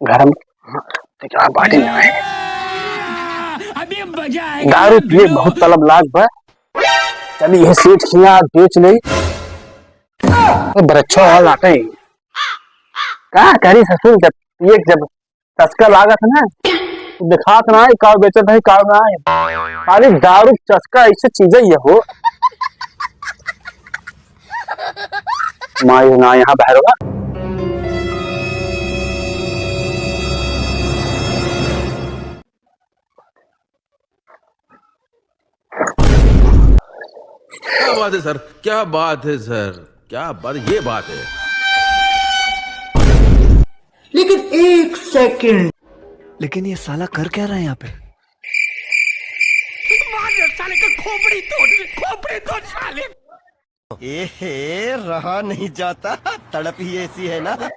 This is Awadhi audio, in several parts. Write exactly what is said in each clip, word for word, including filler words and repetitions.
घर में, हाँ, तो क्या बात ही ना है। अभी मजा आएगा। दारू पिए बहुत तलब लाग बा। चली ये सेठ खिया बेच ले। ये बरच्छो वाला आटे। का करी ससुर, जब पिए जब चस्का लागत है ना, तो दिखात ना है, काव बेचत है, काव ना है। खाली दारू चस्का ऐसे चीजें ये हो। माई ना यहाँ बहरवा। क्या बात है सर, क्या बात है सर, क्या बात, ये बात है। लेकिन एक सेकंड। लेकिन ये साला कर क्या रहा है यहाँ पे? मार दे साले का खोपड़ी तोड़, खोपड़ी तोड़ साले। ए हे, रहा नहीं जाता, तड़प ही ऐसी है ना। भाई,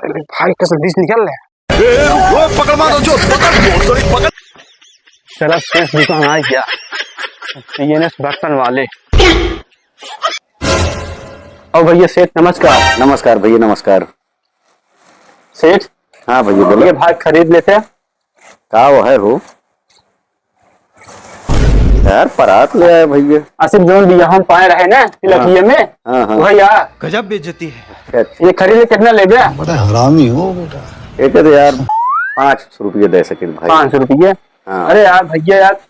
भाई, कसम बीस निकल ले। ए, ओ, पकड़ मारो जो, पकड़, बहुत बड़ी पकड़। चला, सेठ दुकान आ गया, पीएनएस बर्तन वाले। और भैया सेठ, नमस्कार। नमस्कार भैया, नमस्कार। सेठ, हाँ भैया, बोलो। ये भाई खरीद लेते हैं। का वो है हो? यार, परात ले आए भैया। आसिफ, जौन बियाह में पाए रहे ना, तिलकिया हाँ। में, हाँ, हाँ। वही आ। गजब बेइज्जती है। अच्छा, अच्छा। ये खरीद ले, कितना लेबे? बड़ा हरामी हो बेटा। एक तो यार, पाँच सौ रुपये दे सकित भाई। पाँच सौ रुपये? हाँ। अरे यार भैया यार,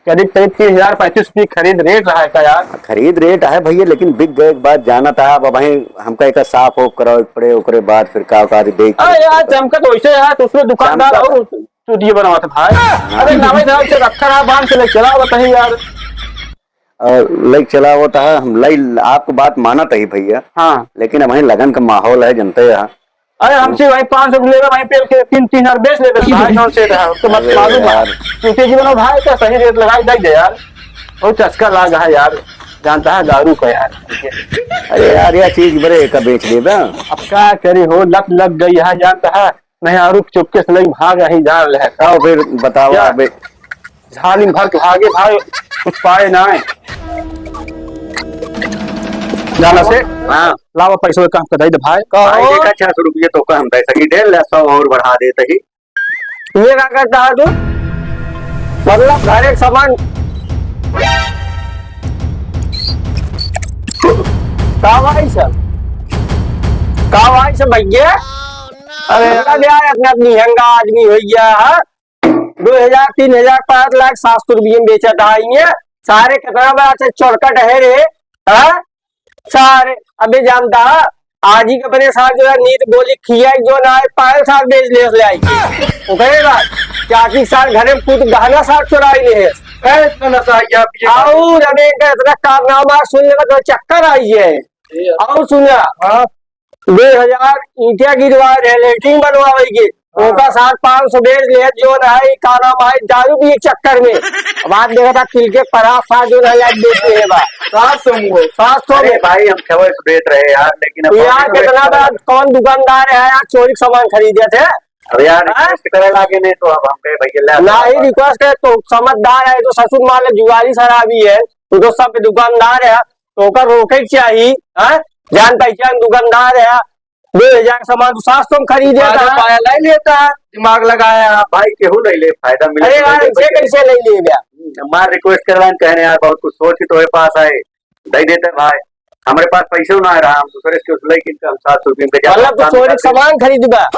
करीब करीब तीस हजार, पैंतीस रुपये खरीद रेट रहा है का यार? खरीद रेट है भैया, लेकिन बिक गए के बाद जाना था। अब वहीं हमका एक साफ हो करावे पड़े, ओकरे बाद फिर का औकात देख अरे यार, चमका तो वैसे यार, तो उसमें दुकानदार चमका और चूतिया बनावत है भाई। हाँ। अरे नावे नावे से रखा रहा, बांध के ले चला बताइए यार। और लइक चला होता है, हम लई आपको बात मानत ही भैया। हाँ। लेकिन अब वहीं लगन का माहौल है, जनते हैं। अरे हमसे वहीं पाँच सौ लेगा, वहीं पेल के तीन, तीन हजार बेच लेगा भाई, कौन से रहा? तो मत अरे मालूम है। यार। क्योंकि जीवन भाई का सही रेट लगाई दे दे यार। बहुत चस्का लाग है यार, जानता है दारू का यार। अरे यार, यह चीज बड़े का बेच देबा। अब का करी हो, लत लग गई है, जानता है। नहीं, और चुपके से लई भाग, यहीं जा रहे हैं। आओ फिर बताओ क्या? अबे। झाली में भर के भागे भाई, कुछ पाए ना है। जाना से? हाँ। लावा पैसा काम कर दे भाई। भाई, देखा, छह सौ रुपये तो का हम दे सकी, ढेर ले, सौ और बढ़ा देते ही। ये का करता है तू? मतलब, घर एक सामान। का भाई सब? का भाई सब भैया? अरे, अरे यार, इतना निहंगा आदमी हो गया है। दो हजार, तीन हजार, पाँच लाख, सात सौ रुपये में बेचा था ये। सारे कितना बड़ा से चौरकट है रे, हाँ? सारे, अबे जानता है, आज ही के अपने साथ जो है नीत गोली खिया जो ना है, पायल साथ बेच ले, ले आई। वो कहेगा, क्या कि सार घरे में कूद गहना साथ चुराई ले है। ए, इतना नशा आ गया, अब ये और अबे इनका इतना कारनामा सुन लेगा तो चक्कर आई है। ये और सुना, हाँ। दो हजार ईंटिया गिरवा रहे, लेटरिन बनवावे के, हाँ। ओका साथ पाँच सौ बेच ले, जो ना है, का नाम है, दारू पिए के चक्कर में। अब आज देखा था, तिल के परात साथ जो ना है, आज बेच ले बा। सात सौ में। सात सौ अरे में। भाई, हम छवे सौ देत रहे यार, लेकिन अब तो यार, कितना बड़ा, कौन दुकानदार है यार, चोरी के सामान खरीदे थे? अब यार, हाँ? रिक्वेस्ट करे लागे नहीं, तो अब हम कहे, "भैया, ले।" ना ही रिक्वेस्ट करे, तो समझदार है, तो ससुर मान ले, जुआरी शराबी है, तो, तो सब दुकानदार है, तो ओकर रोके के चाही, हाँ? जान पहचान दुकानदार है, दो हजार के सामान तो सात सौ में खरीदे फायदा था। पाया, ले लेता, दिमाग लगाया। भाई, केहू नहीं ले, फायदा मिले अरे तो यार, ले ऐसे लेते। कैसे नहीं ले गया? हमार रिक्वेस्ट कर रहा है, कहने यार, बहुत कुछ सोच के तोरे पास आए, दे देते भाई। हमारे पास पैसे ना रहा, हम दूसरे से उस लेकिन हम सात सौ रुपये में बेचा मतलब, तो काम चोरी करते। सामान खरीदबा,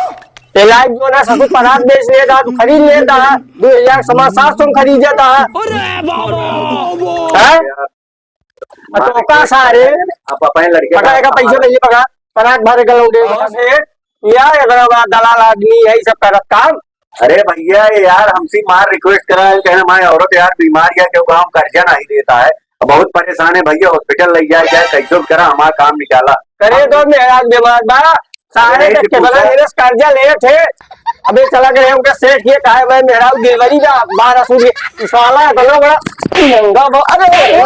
ते लाइक जो ना, सब परात बेच लेता, तू खरीद लेता, दो हजार के सामान सात सौ में खरीद जाता। अरे बाबा। हाँ? यार, आ, तो का सारे? अब अपने लड़के पकड़ा का का पैसा हमारा नहीं पकड़ा, परात भरे का लौटे और बता से, यार, इतना बड़ा दलाल आदमी है, ये सब करत काम। अरे भैया, ये यार, हमसे मार रिक्वेस्ट करा है, कहना, "हमारी औरत यार बीमार है, क्यों गाँव कर्जा नहीं देता है, अब बहुत परेशान है भैया, हॉस्पिटल ले जाए, जाए, कैसे भी करा, हमारा काम निकाला।" करे तो मेरा दिमाग बा, सारे अरे, के तो कितना पूछा। मेरे से कर्जा ले थे, अबे चला गए उनका सेठ, ये कहा है, मैं मेरा डिलीवरी का बारह सौ रुपये, साला इतना बड़ा महंगा बा-, अरे, अरे,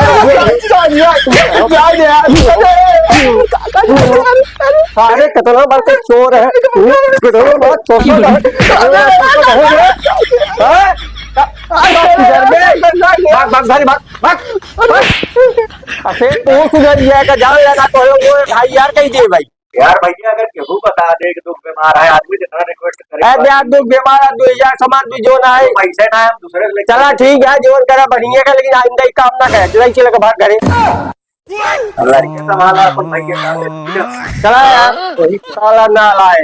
सारे कितना बड़ा चोर है, कितना बड़ा चोर है। हाँ? भाग, भाग, भाग, भाग, भाग। अरे, तू सुधर जाएगा, जान लगा तो वो भाई यार कहीं दे भाई। यार भैया, अगर केहू बता दे कि दुख बीमार है, आदमी जितना रिक्वेस्ट करे, ए, दे, दुख बीमार है, दुई हजार सामान दुई जो ना है। पैसे ना है, हम दूसरे से लेके चला, ठीक है, जीवन करा बढ़िया का, लेकिन आइंदा ही काम ना करे, चला, चला के भाग घरे। लड़के संभाला अपन भाई के साथ। चला यार, वही साला ना लाए।